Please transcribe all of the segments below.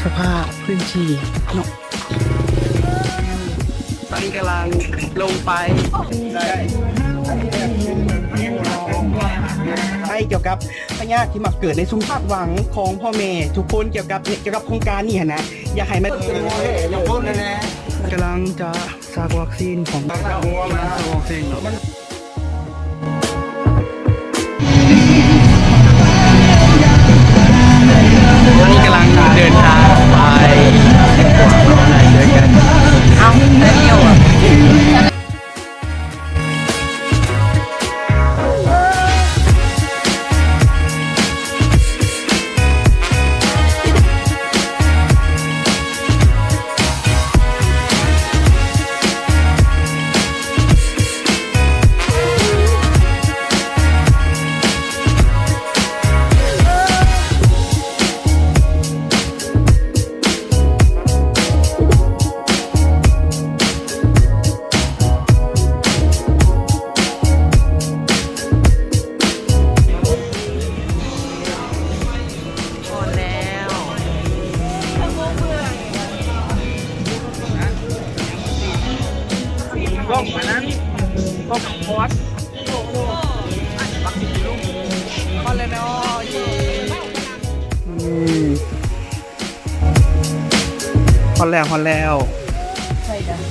ສະພາບພື້ນທີ່ເນາະ. ຕອນນີ້ກຳລັງລົງໄປ ໄປກ່ຽວກັບພະຍາດທີ່ມັກເກີດໃນຊຸມຊາດຫວັງຂອງພໍ່ແມ່ທຸກຄົນ ກ່ຽວກັບ ກ່ຽວກັບໂຄງການນີ້ຫັ້ນນະ ຢາກໃຫ້ມັນ ກຳລັງຈະສັກວັກຊີນຂອງ ວັກຊີນເນາະ. ຕອນນີ້ກຳລັງເດີນທາງໄປ ເອົ້າ ໄດ້ແລ້ວອະ. ອືມ ຮອດແລ້ວ ຮອດແລ້ວ ໄຟດັບ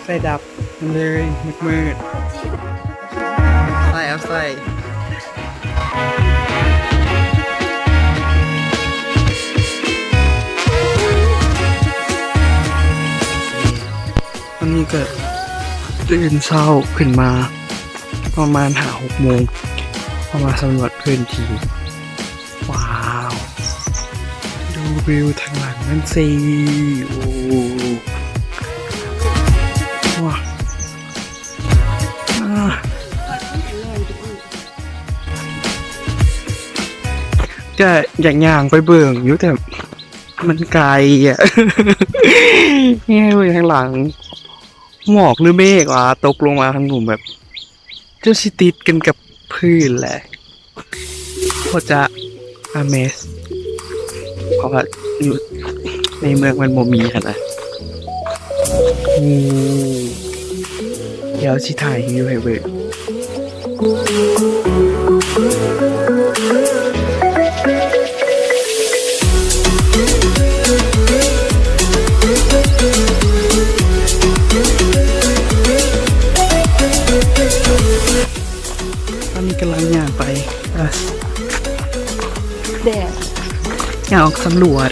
ໄຟດັບ ມັນເລີຍມືດໆ ໃສ່ ເອົາໃສ່. ຕອນນີ້ກໍຕື່ນເຊົ້າຂຶ້ນມາປະມານຫ້າຫົກໂມງ ເຮົາມາສຳຫຼວດພື້ນທີ່. ວ້າວ ດູວິວທາງຫຼັງນັ້ນຊິ. ໂອ້ ວ້າ ອາ ກະຢາກຍ່າງໄປເບິ່ງຢູ່ ແຕ່ມັນໄກອະ ແຍງເບິ່ງທາງຫຼັງ ໝອກຫຼືເມກຫວາ ຕົກລົງມາທາງລຸ່ມແບບ ຈົນຊິຕິດກັນກັບພື້ນແຫຼະ ພໍຈະອາເມສ ເພາະວ່າຢູ່ໃນເມືອງມັນບໍ່ມີຫັ້ນນະ. ໂອ້ ດຽວຊິຖ່າຍວິວໃຫ້ເບິ່ງ. ຕອນນີ້ກຳລັງຍ່າງໄປ ແດດ ຍ່າງອອກສຳຫຼວດ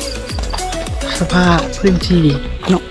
ສະພາບພື້ນທີ່ເນາະ.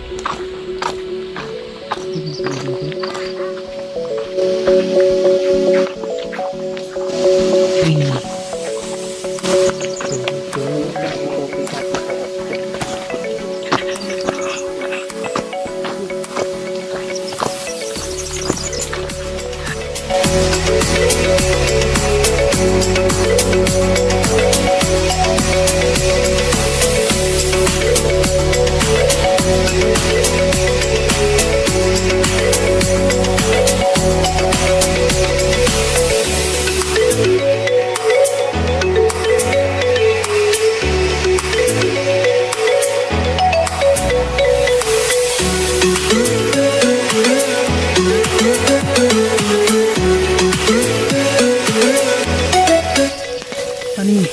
ຕອນນີ້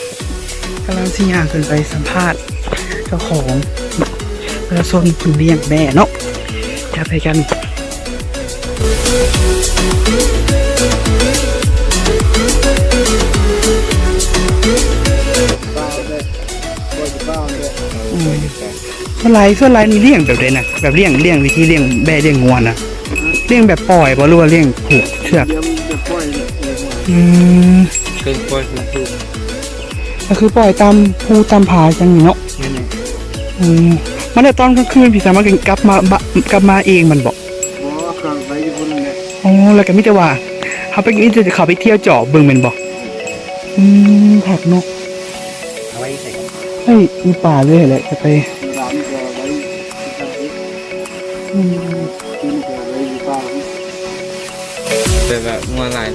ກຳລັງຊິຍ່າງຂຶ້ນໄປສຳພາດເຈົ້າຂອງປະຊາຊົນຜູ້ລ້ຽງແບ້ເນາະ. ດຽວໄປກັນ. ອືມ ສ່ວນຫຼາຍ ສ່ວນຫຼາຍນີ້ລ້ຽງແບບໃດນະ? ແບບລ້ຽງ ລ້ຽງ ວິທີລ້ຽງແບ້ລ້ຽງງົວນະ ລ້ຽງແບບປ່ອຍບໍ່ ຫຼືວ່າລ້ຽງຜູກເຊືອກ? ອືມ ເຊິ່ງປ່ອຍເຊິ່ງຜູກ ກໍຄືປ່ອຍຕາມພູຕາມຜາຈັ່ງນີ້ເນາະ. ອືມ ມາແລ້ວຕອນກາງຄືນ ພີ່ສາມາດກັບມາ ກັບມາເອງແມ່ນບໍ່? ບໍ່ ເຂົ້າໄປຢູ່ພຸ້ນແຫຼະ. ອໍ ແລ້ວກໍມີແຕ່ວ່າເຮົາໄປ ມີແຕ່ເຂົ້າໄປທ່ຽວຈອບເບິ່ງແມ່ນບໍ່? ອືມ ຄັກເນາະ. ເອົາໄວ້ໃສ? ເອີຍ ຢູ່ປ່າເລີຍແຫຼະ ຈະໄປ ອືມ ແຕ່ວ່າງົວຫຼາຍ.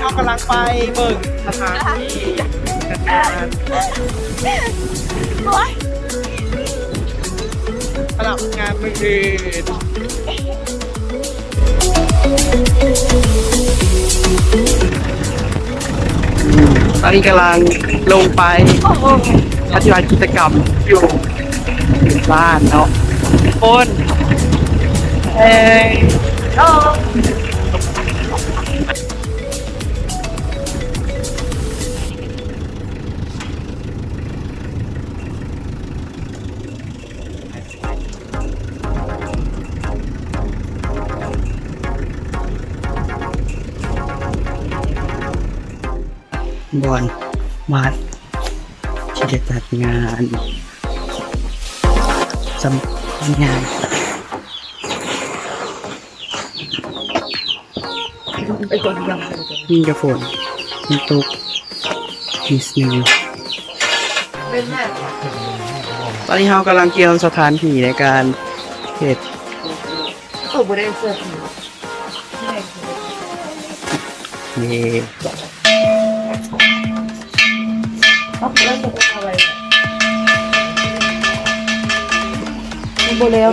ເຮົາກຳລັງໄປເບິ່ງສະຖານທີ່ຈັດງານ ໂອ້ຍ ສຳລັບງານມື້ອື່ນ. ຕອນນີ້ກຳລັງລົງໄປປະຕິບັດກິດຈະກຳຢູ່ບ້ານເນາະ ຄົນ ເອີຍ. ບ່ອນວັດທີ່ໄດ້ຈັດງານສຳ ງານ ມີແຕ່ຝົນ ມັນຕົກນິດໜຶ່ງ. ຕອນນີ້ເຮົາກຳລັງກຽມສະຖານທີ່ໃນການເຮັດ ເອີ ບໍ່ໄດ້ເສື້ອ ເຢ້ ບໍ່ແລ້ວ.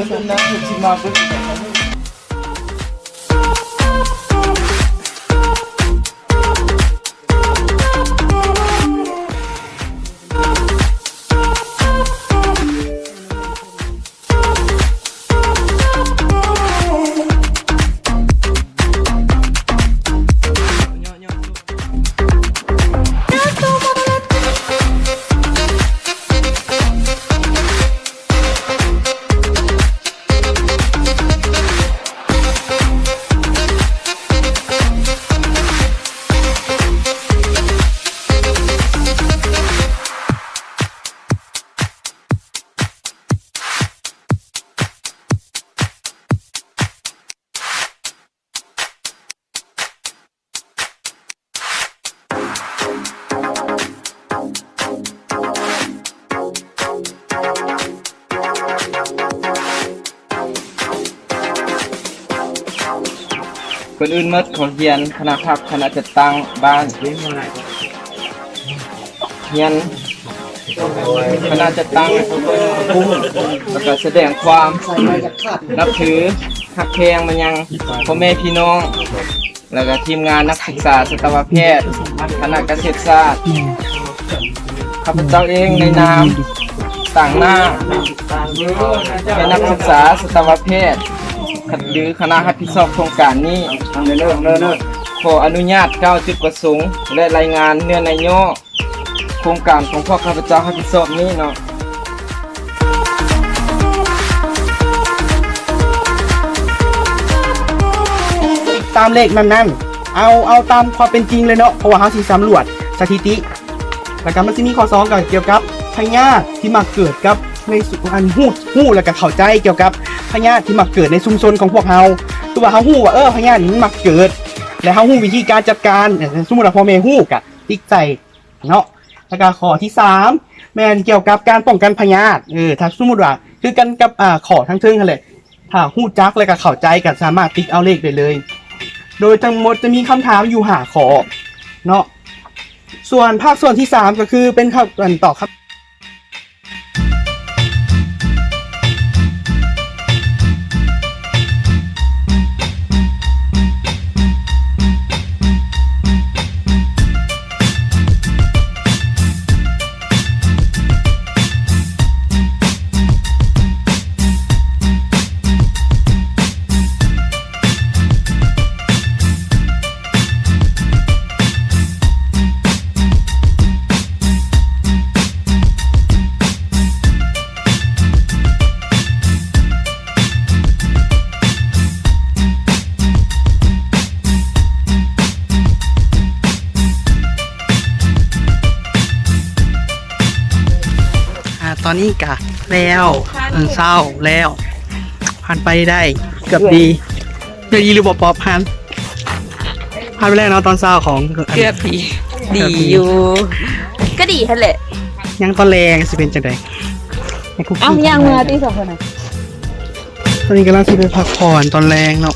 ກ່ອນອື່ນໝົດ ຂໍຮຽນຄະນະພັກຄະນະຈັດຕັ້ງບ້ານ ຮຽນຄະນະຈັດຕັ້ງ ແລ້ວກໍສະແດງຄວາມນັບຖື ຮັກແພງມາຍັງພໍ່ແມ່ພີ່ນ້ອງ ແລ້ວກະທີມງານນັກສຶກສາສັດຕະວະແພດ ຄະນະກະເສດສາດ. ຂ້າພະເຈົ້າເອງໃນນາມຕາງໜ້າແມ່ນນັກສຶກສາສັດຕະວະແພດ ຫຼື ຄະນະຮັບຜິດຊອບໂຄງການນີ້ ຂໍອະນຸຍາດກ່າວຈຸດປະສົງ ແລະ ລາຍງານເນື້ອໃນຫຍໍ້ ໂຄງການຂອງພວກຂ້າພະເຈົ້າຮັບຜິດຊອບນີ້ເນາະ. ຕາມເລກນັ້ນໆ ເອົາ ເອົາຕາມຄວາມເປັນຈິງເລີຍເນາະ ເພາະວ່າເຮົາຊິສຳຫຼວດສະຖິຕິ. ແລ້ວກໍມັນຊິມີຂໍ້ສອງ ກໍກ່ຽວກັບພະຍາດທີ່ມັກເກີດກັບໃນ ອັນ ຮູ້ ຮູ້ ແລ້ວກໍເຂົ້າໃຈກ່ຽວກັບພະຍາດທີ່ມັກເກີດໃນຊຸມຊົນຂອງພວກເຮົາ. ຄືວ່າເຮົາຮູ້ວ່າ ເອີ ພະຍາດນີ້ມັນມັກເກີດ ແລະ ເຮົາຮູ້ວິທີການຈັດການ. ເອີ ສົມມຸດວ່າພໍ່ແມ່ຮູ້ ກໍຕິດໃສ່ ເນາະ. ແລ້ວກໍຂໍ້ທີສາມ ແມ່ນກ່ຽວກັບການປ້ອງກັນພະຍາດ. ເອີ ຖ້າສົມມຸດວ່າ ຄືກັນກັບ ອາ ຂໍ້ທາງເທິງຫັ້ນແຫຼະ ຖ້າຮູ້ຈັກແລ້ວກໍເຂົ້າໃຈ ກໍສາມາດຕິກເອົາເລກໄດ້ເລີຍ. ໂດຍທັງໝົດຈະມີຄຳຖາມຢູ່ຫ້າຂໍ້ເນາະ. ສ່ວນພາກສ່ວນທີສາມ ກໍຄືເປັນຄຳ ອັນ ຕອບຄຳ ອາ ຕອນນີ້ກະແລ້ວ ເອີ ເຊົ້າແລ້ວ ຜ່ານໄປໄດ້ເກືອບດີ. ເອີ ດີຫຼືບໍ່ປອບ ຫັ້ນ ຜ່ານໄປແລ້ວເນາະ ຕອນເຊົ້າຂອງ ເກືອບດີ ດີຢູ່ ກໍດີຫັ້ນແຫຼະ. ຍັງຕອນແລງຊິເປັນຈັ່ງໃດ? ເອົ້າ ຍ່າງເມືອຕິສອງຄົນນະ. ຕອນນີ້ກຳລັງຊິໄປພັກຜ່ອນຕອນແລງເນາະ.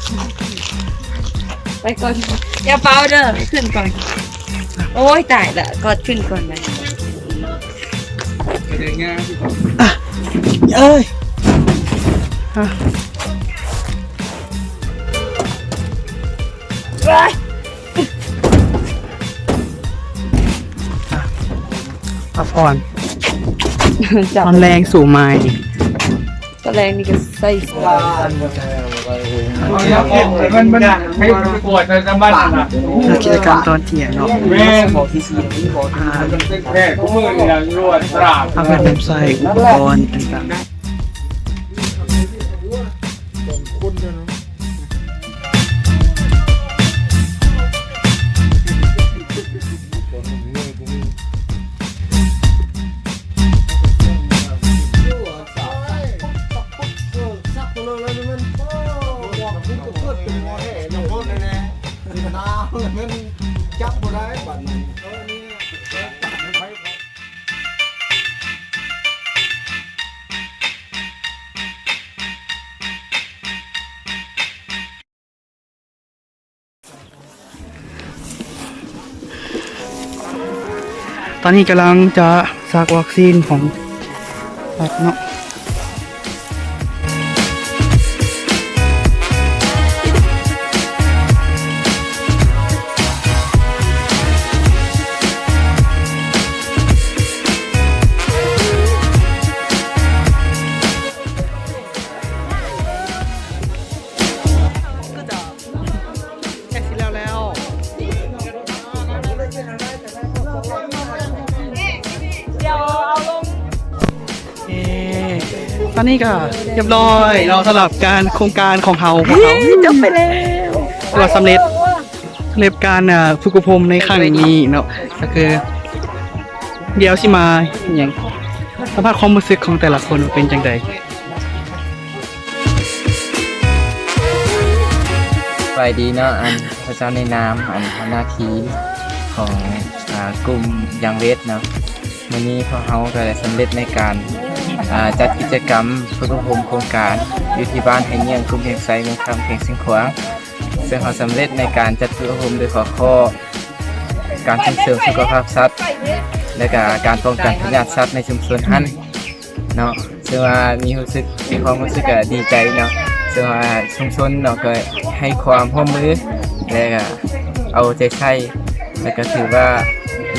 ໄປກ່ອນ ຢ່າເປົ່າເດີ ຂຶ້ນກ່ອນ. ໂອ້ຍ ຕາຍລະ ກອດຂຶ້ນກ່ອນນະ. ອ່ະ ເອີຍ ອ່ະ ອ່ະ ພັກຜ່ອນ ຕອນແລງສູ່ໃໝ່. ຕອນແລງນີ້ກໍໃສ່ ມັນ ມັນ ມັນປວດໃນສະບັດນະ ກິດຈະກຳຕອນທ່ຽງເນາະ ແມ່ນ ອ່າ ອາບນ້ຳໃຊ້ ອຸປະກອນຕ່າງໆ. ຕອນນີ້ກຳລັງຈະສັກວັກຊີນຂອງ ເນາະ. ໃກ້ຊິແລ້ວແລ້ວ. ເອີ ຕອນນີ້ກໍຮຽບຮ້ອຍເນາະ ສຳລັບການ ໂຄງການຂອງເຮົາ ຂອງເຮົາ ເອີ ຈົບໄປແລ້ວ ຖືວ່າສຳເລັດ ສຳເລັດການ ເອີ ຝຶກອົບຮົມໃນຄັ້ງນີ້ເນາະ. ກໍຄື ດຽວຊິມາຫຍັງ ສຳພາດຄວາມຮູ້ສຶກຂອງແຕ່ລະຄົນວ່າເປັນຈັ່ງໃດ. ສະບາຍດີເນາະ ອັນ ພວກເຈົ້າໃນນາມ ອັນ ຫົວໜ້າທີມຂອງ ອາ ກຸ່ມຢາງເວັດເນາະ. ມື້ນີ້ພວກເຮົາກໍໄດ້ສຳເລັດໃນການ ອາ ຈັດກິດຈະກຳຝຶກອົບຮົມໂຄງການ ຢູ່ທີ່ບ້ານໄຮຍ່ຽງ ກຸ່ມຮຽງໄຊ ເມືອງຄຳ ແຂວງຊຽງຂວາງ. ເຊິ່ງເຮົາສຳເລັດໃນການຈັດຝຶກອົບຮົມໂດຍຫົວຂໍ້ ການສົ່ງເສີມສຸຂະພາບສັດ ແລະກະການປ້ອງກັນພະຍາດສັດໃນຊຸມຊົນຫັ້ນເນາະ. ເຊິ່ງວ່າມີຮູ້ສຶກ ມີຄວາມຮູ້ສຶກກະດີໃຈເນາະ ເຊິ່ງວ່າຊຸມຊົນເນາະ ກໍໃຫ້ຄວາມຮ່ວມມື ແລະກະເອົາໃຈໃສ່ ແລະກະຖືວ່າ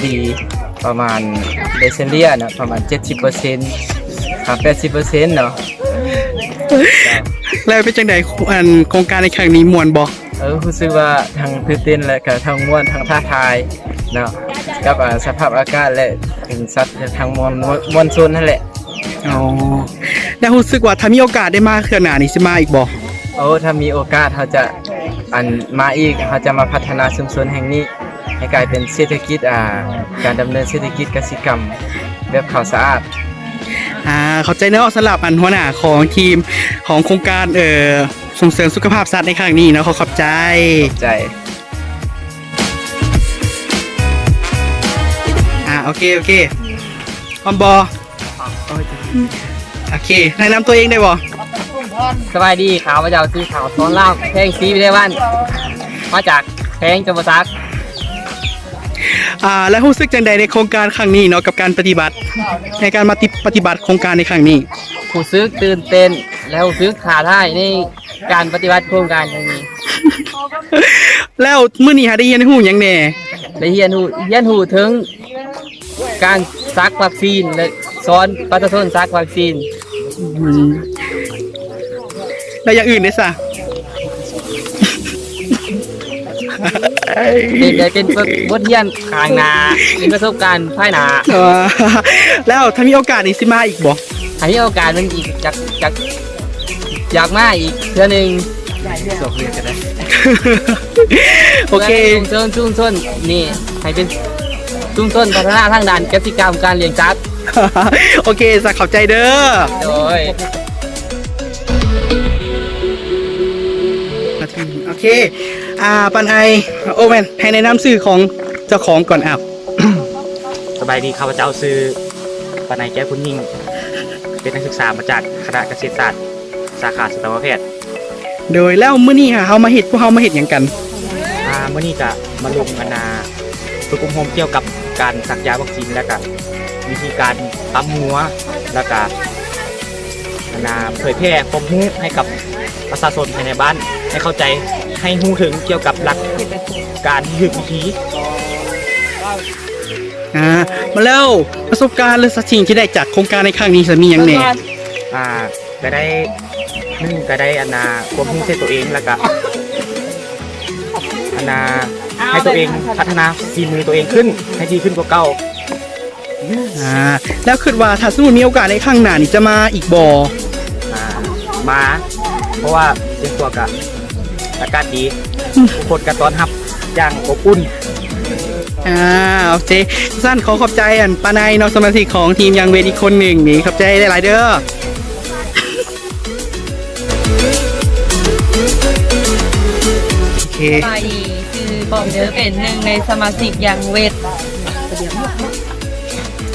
ດີ ປະມານ ໂດຍສະເລ່ຍເນາະ ປະມານເຈັດສິບເປີເຊັນຫາແປດສິບເປີເຊັນເນາະ. ແລ້ວເປັນຈັ່ງໃດ ອັນ ໂຄງການໃນຄັ້ງນີ້ມ່ວນບໍ່? ເອີ ຮູ້ສຶກວ່າທັງຕື່ນເຕັ້ນ ແລະກະທັງມ່ວນ ທັງທ້າທາຍເນາະ ກັບ ອາ ສະພາບອາກາດ ແລະ ເປັນສັດ ທັງມ່ວນ ມ່ວນຊົນຫັ້ນແຫຼະ. ອໍ ແລ້ວຮູ້ສຶກວ່າຖ້າມີໂອກາດໄດ້ມາເທື່ອໜ້ານີ້ ຊິມາອີກບໍ່? ໂອ ຖ້າມີໂອກາດເຮົາຈະ ອັນ ມາອີກ ເຮົາຈະມາພັດທະນາຊຸມຊົນແຫ່ງນີ້ ໃຫ້ກາຍເປັນເສດຖະກິດ ອາ ການດຳເນີນເສດຖະກິດກະສິກຳແບບຂາວສະອາດ. ອາ ຂອບໃຈເນາະ ສຳລັບ ອັນ ຫົວໜ້າຂອງທີມຂອງໂຄງການ ເອີ ສົ່ງເສີມສຸຂະພາບສັດໃນຄັ້ງນີ້ເນາະ. ຂໍຂອບໃຈ ຂອບໃຈ. ອາ ໂອເຄ ໂອເຄ ພ້ອມບໍ່? ໂອເຄ ແນະນຳຕົວເອງໄດ້ບໍ່? ສະບາຍດີ ຂ້າພະເຈົ້າຊື່ ທ້າວ ສອນລາວ ແຂວງສີວິໄລວັນ ມາຈາກແຂວງຈຳປາສັກ. ອາ ແລ້ວຮູ້ສຶກຈັ່ງໃດໃນໂຄງການຄັ້ງນີ້ເນາະ ກັບການປະຕິບັດ ໃນການມາຕິ ປະຕິບັດໂຄງການໃນຄັ້ງນີ້? ຮູ້ສຶກຕື່ນເຕັ້ນ ແລະ ຮູ້ສຶກທ້າທາຍໃນການປະຕິບັດໂຄງການຄັ້ງນີ້. ແລ້ວມື້ນີ້ຫາໄດ້ຮຽນຮູ້ຫຍັງແດ່? ໄດ້ຮຽນຮູ້ ຮຽນຮູ້ເຖິງ ການສັກວັກຊີນ ແລະ ສອນປະຊາຊົນສັກວັກຊີນ. ອືມ ແລ້ວຢ່າງອື່ນເດ້ຊະ? ເປັນ ໄດ້ເປັນບົດຮຽນຂ້າງໜ້າ ເປັນປະສົບການພາຍໜ້າ. ເອີ ແລ້ວຖ້າມີໂອກາດນີ້ຊິມາອີກບໍ່? ຖ້າມີໂອກາດມັນອີກ ຢາກ ຢາກ ຢາກມາອີກເທື່ອໜຶ່ງ. ໂອເຄ ເພື່ອສົ່ງເສີມຊຸມຊົນນີ້ໃຫ້ເປັນຊຸມຊົນພັດທະນາທາງດ້ານກະສິກຳການລ້ຽງສັດ. ໂອເຄ ສະ ຂອບໃຈເດີ. ໂດຍ ໂອເຄ ອາ ປັນໄອ ໂອແມ່ນ ໃຫ້ແນະນຳຊື່ຂອງເຈົ້າຂອງກ່ອນ. ອາ ສະບາຍດີ ຂ້າພະເຈົ້າຊື່ ປາໄນ ແກ້ວຄຸນຍິ່ງ ເປັນນັກສຶກສາມາຈາກຄະນະກະເສດສາດ ສາຂາສັດຕະວະແພດ. ໂດຍ ແລ້ວມື້ນີ້ຫາເຮົາມາເຮັດ ພວກເຮົາມາເຮັດຫຍັງກັນ? ມື້ນີ້ກະມາລົງອັນນ່າ ຝຶກອົບຮົມກ່ຽວກັບການສັກຢາວັກຊີນ ແລະກະວິທີການປ້ຳງົວ ແລະກະອັນນ່າເຜີຍແຜ່ຄວາມຮູ້ໃຫ້ກັບປະຊາຊົນພາຍໃນບ້ານ ໃຫ້ເຂົ້າໃຈ ໃຫ້ຮູ້ເຖິງກ່ຽວກັບຫຼັກການທີ່ຖືກວິທີ. ອ່າ ມາແລ້ວ ປະສົບການ ຫຼື ສິ່ງທີ່ໄດ້ຈາກໂຄງການໃນຄັ້ງນີ້ ຈະມີຫຍັງແດ່? ອ່າ ກະໄດ້ ໜຶ່ງ ກະໄດ້ອັນນ່າຄວາມຮູ້ໃສ່ຕົວເອງ ແລ້ວກະອັນນ່າໃຫ້ຕົວເອງພັດທະນາຝີມືຕົວເອງຂຶ້ນໃຫ້ດີຂຶ້ນກວ່າເກົ່າ. ອ່າ ແລ້ວຄິດວ່າຖ້າສົມມຸດມີໂອກາດໃນຄັ້ງໜ້ານີ້ຈະມາອີກບໍ່? ອ່າ ມາ ເພາະວ່າເຊກວກະອາກາດດີ ທຸກຄົນກະຕ້ອນຮັບຢ່າງອົບອຸ່ນ. ອ່າ ໂອເຄ ຊັ້ນຂໍຂອບໃຈອັນປາໄນເນາະ ສະມາຊິກຂອງທີມຢາງເວດອີກຄົນໜຶ່ງນີ້ ຂອບໃຈຫຼາຍໆເດີ. ໂອເຄ ສະບາຍດີ ຊື່ບອມເດີ ເປັນໜຶ່ງໃນສະມາຊິກຢາງເວດ.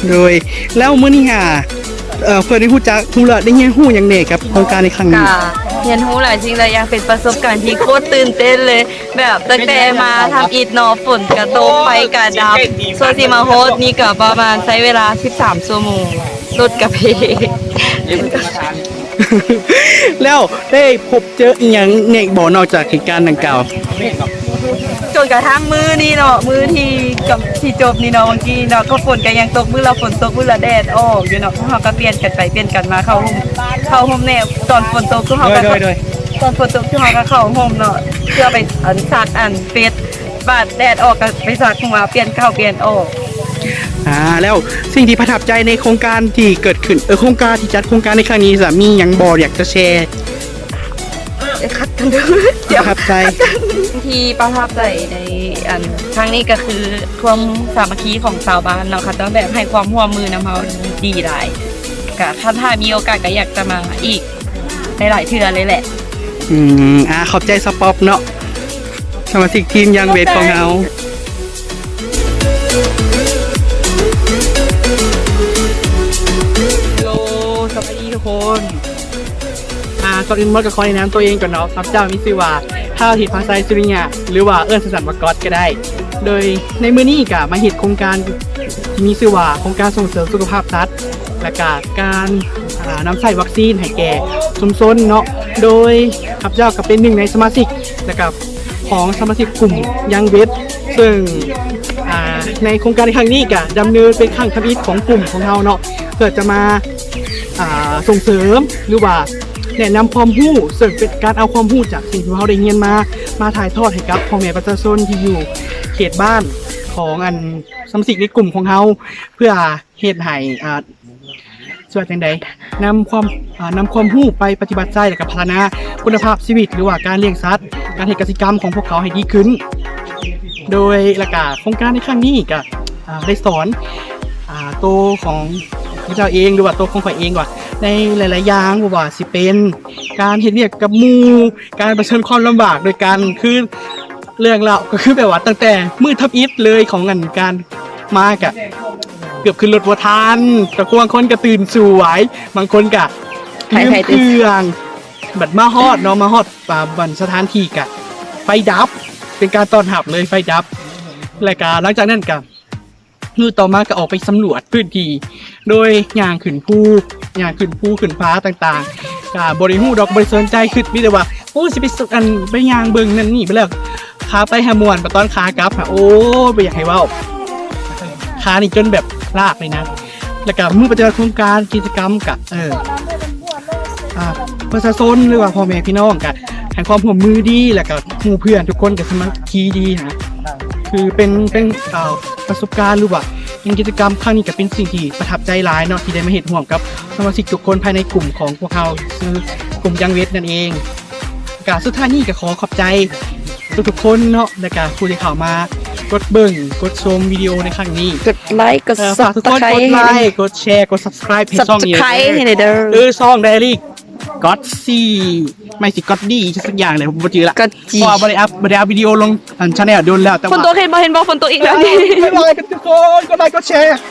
ໂດຍ ແລ້ວມື້ນີ້ຫາ ເອີ ເພື່ອໄດ້ຮູ້ຈັກ ຮູ້ ແລະ ໄດ້ຮຽນຮູ້ຫຍັງແດ່ກັບໂຄງການໃນຄັ້ງນີ້? ກະຮຽນຮູ້ຫຼາຍສິ່ງຫຼາຍຢ່າງ ເປັນປະສົບການທີ່ໂຄດຕື່ນເຕັ້ນເລີຍ ແບບຕັ້ງແຕ່ມາທຳອິດເນາະ ຝົນກະຕົກ ໄຟກະດັບ ສ່ວນຊິມາຮອດນີ້ກະປະມານໃຊ້ເວລາສິບສາມຊົ່ວໂມງ ລົດກະເພ. ແລ້ວໄດ້ພົບເຈີອີ່ຫຍັງແດ່ບໍ່ ນອກຈາກເຫດການດັ່ງກ່າວ? ຈົນກະທັ່ງມື້ນີ້ເນາະ ມື້ທີ່ ທີ່ຈົບນີ້ເນາະ ບາງທີເນາະ ກະຝົນກະຍັງຕົກ ມື້ລະຝົນຕົກ ມື້ລະແດດອອກຢູ່ເນາະ ພວກເຮົາກະປ່ຽນກັນໄປປ່ຽນກັນມາ ເຂົ້າໂຮມ ເຂົ້າໂຮມແດ່ ຕອນຝົນຕົກ ພວກເຮົາກະ ໂດຍ ຕອນຝົນຕົກ ພວກເຮົາກະເຂົ້າໂຮມເນາະ ເພື່ອໄປ ອັນ ຊັກ ອັນ ເປັດ ບາດແດດອອກກະໄປຊັກ ມາປ່ຽນເຂົ້າປ່ຽນອອກ. ອ່າ ແລ້ວສິ່ງທີ່ປະທັບໃຈໃນໂຄງການທີ່ເກີດຂຶ້ນ ເອີ ໂຄງການທີ່ຈັດໂຄງການໃນຄັ້ງນີ້ ຈະມີຫຍັງບໍ່ ຢາກຈະແຊ? ຄັດກັນເດີ ປະທັບໃຈ ທີ່ປະທັບໃຈໃນ ອັນ ຄັ້ງນີ້ກະຄືຄວາມສາມັກຄີຂອງຊາວບ້ານເນາະ ເຂົາເຈົ້າແບບໃຫ້ຄວາມຮ່ວມມືນຳເຮົາດີຫຼາຍ ກະຄັນຖ້າມີໂອກາດກະຢາກຈະມາອີກຫຼາຍໆເທື່ອເລີຍແຫຼະ. ອືມ ອ່າ ຂອບໃຈສະປອບເນາະ ສະມາຊິກທີມຢາງເວດຂອງເຮົາ. ເຮລໂລ ສະບາຍດີທຸກຄົນ. ອ່າ ກ່ອນອື່ນໝົດກະຂໍແນະນຳຕົວເອງກ່ອນເນາະ ຂ້າພະເຈົ້າມີຊື່ວ່າ ທາວທິດ ພາໄຊ ສຸລິຍະ ຫຼືວ່າເອີ້ນສັ້ນໆວ່າກັອດກະໄດ້. ໂດຍໃນມື້ນີ້ກະມາເຮັດໂຄງການທີ່ມີຊື່ວ່າ ໂຄງການສົ່ງເສີມສຸຂະພາບສັດ ແລະກະການ ອ່າ ນຳໃຊ້ວັກຊີນໃຫ້ແກ່ຊຸມຊົນເນາະ ໂດຍຂ້າພະເຈົ້າກະເປັນໜຶ່ງໃນສະມາຊິກ ແລະກະ ຂອງສະມາຊິກກຸ່ມຢາງເວດ ເຊິ່ງ ອ່າ ໃນໂຄງການໃນຄັ້ງນີ້ກະດຳເນີນເປັນຄັ້ງທຳອິດຂອງກຸ່ມຂອງເຮົາເນາະ ເພື່ອຈະມາ ອ່າ ສົ່ງເສີມ ຫຼືວ່າແນະນຳຄວາມຮູ້ ເຊິ່ງເປັນການເອົາຄວາມຮູ້ຈາກສິ່ງທີ່ເຮົາໄດ້ຮຽນມາ ມາຖ່າຍທອດໃຫ້ກັບພໍ່ແມ່ປະຊາຊົນທີ່ຢູ່ເຂດບ້ານຂອງ ອັນ ສະມາຊິກໃນກຸ່ມຂອງເຮົາ ເພື່ອ ເຮັດໃຫ້ ອ່າ ຊິວ່າຈັ່ງໃດ ນຳຄວາມ ອ່າ ນຳຄວາມຮູ້ໄປປະຕິບັດໃຊ້ ແລະກະພັດທະນາຄຸນນະພາບຊີວິດ ຫຼືວ່າການລ້ຽງສັດ ການເຮັດກະສິກຳຂອງພວກເຂົາໃຫ້ດີຂຶ້ນ. ໂດຍ ແລະກະໂຄງການໃນຄັ້ງນີ້ກະ ອ່າ ໄດ້ສອນ ອ່າ ໂຕຂອງຂ້າພະເຈົ້າເອງ ຫຼືວ່າໂຕຂອງຂ້ອຍເອງວ່າ ໃນຫຼາຍໆຢ່າງ ບໍ່ວ່າຊິເປັນການເຮັດວຽກກັບໝູ່ ການປະເຊີນຄວາມລຳບາກໂດຍການ ຄື ເລື່ອງລາວກະຄືແບບວ່າຕັ້ງແຕ່ມື້ທຳອິດເລີຍຂອງ ອັນ ການມາກະເກືອບຂຶ້ນລົດບໍ່ທັນ ກະບາງຄົນກະຕື່ນສວຍ ບາງຄົນກະລືມເຄື່ອງ ບາດມາຮອດເນາະ ມາຮອດ ອ່າ ບ່ອນສະຖານທີ່ກະໄຟດັບ ເປັນການຕ້ອນຮັບເລີຍ ໄຟດັບ ແລະກະຫຼັງຈາກນັ້ນກະ ມື້ຕໍ່ມາກະອອກໄປສຳຫຼວດພື້ນທີ່ ໂດຍຍ່າງຂຶ້ນພູ ຍ່າງຂຶ້ນພູຂຶ້ນຜາຕ່າງໆ ກະບໍ່ໄດ້ຮູ້ດອກ ບໍ່ໄດ້ສົນໃຈ ຄິດມີແຕ່ວ່າ ໂອ້ ຊິໄປ ອັນ ໄປຍ່າງເບິ່ງນັ້ນນີ້ ໄປແລ້ວ ຂາໄປຫາມ່ວນ ບາດຕອນຂາກັບຫາ ໂອ້ ບໍ່ຢາກໃຫ້ເວົ້າ ຂານີ້ຈົນແບບລາກເລີຍນະ. ແລ້ວກະມື້ປະຕິບັດໂຄງການ ກິດຈະກຳກະ ເອີ ອ່າ ປະຊາຊົນ ຫຼືວ່າພໍ່ແມ່ພີ່ນ້ອງກະໃຫ້ຄວາມຮ່ວມມືດີ ແລ້ວກະໝູ່ເພື່ອນທຸກຄົນກະສາມັກຄີດີຫັ້ນນະ ຄືເປັນ ເປັນ ອ່າ ປະສົບການ ຫຼືວ່າເປັນກິດຈະກຳຄັ້ງນີ້ກະເປັນສິ່ງທີ່ປະທັບໃຈຫຼາຍເນາະ ທີ່ໄດ້ມາເຮັດຮ່ວມກັບສະມາຊິກທຸກຄົນພາຍໃນກຸ່ມຂອງພວກເຮົາ ຊື່ກຸ່ມຢາງເວດນັ້ນເອງ. ກະສຸດທ້າຍນີ້ກະຂໍຂອບໃຈທຸກໆຄົນເນາະ ແລ້ວກະຜູ້ທີ່ເຂົ້າມາກົດເບິ່ງ ກົດຊົມວິດີໂອໃນຄັ້ງນີ້ ກົດໄລ ກົດ ເອີ ຝາກທຸກຄົນກົດໄລ ກົດແຊ ກົດ Subscribe ໃຫ້ຊ່ອງນີ້ເດີ ເອີ ຊ່ອງ Diary ກອດຊີ ໄມ່ຊິກອດດີ ອີ່ຫຍັງສັກຢ່າງແຫຼະ ບໍ່ຈື່ລະ ກອດຈີ ເພາະວ່າບໍ່ໄດ້ອັບ ບໍ່ໄດ້ອັບວິດີໂອລົງ ອັນ Channel ດົນແລ້ວ ແຕ່ວ່າ ຝົນຕົກ ເຫັນບໍ່ ເຫັນບໍ່ ຝົນຕົກອີກແລ້ວນີ້ ບາຍບາຍ ກອດຈີ ທຸກຄົນ ກົດໄລ ກົດແຊ. ເ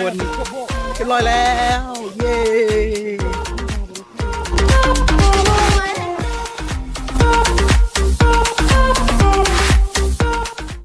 ຄົນ ຮຽບຮ້ອຍແລ້ວ.